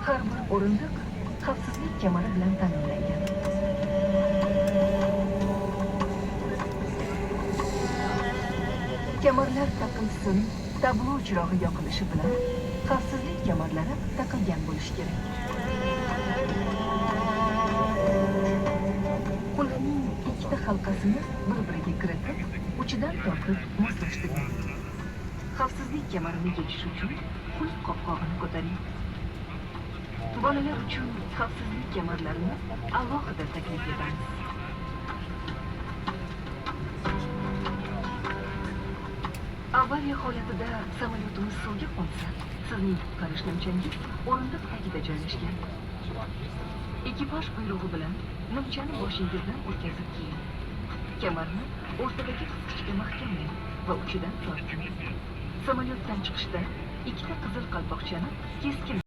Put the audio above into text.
Har bir o'rindiq xavfsizlik kamari bilan ta'minlangan. Kamarlar taqilsin, tablo chirog'i yoqilishi bilan xavfsizlik kamarlari taqilgan bo'lishi kerak. Qulfning ikkita halqasini bir-biriga kiritib, uchidan tortib moslashtiring. Xavfsizlik kamarini yechish uchun qulf qopqog'ini ko'taring. Bolalar uchun xavfsizlik kamarlarini alohida taklif etamiz. Avariya holatida samolyotimiz suvga qo'nsa, sizning qutqarish nimchangiz o'rindiq tagida joylashgan. Ekipaj buyrug'i bilan nimchani boshingizdan o'tkazib kiying. Kamarni o'rtadagi qisqichga mahkamlang va uchidan torting. Samolyotdan chiqishda ikkita qizil qalpoqchani keskin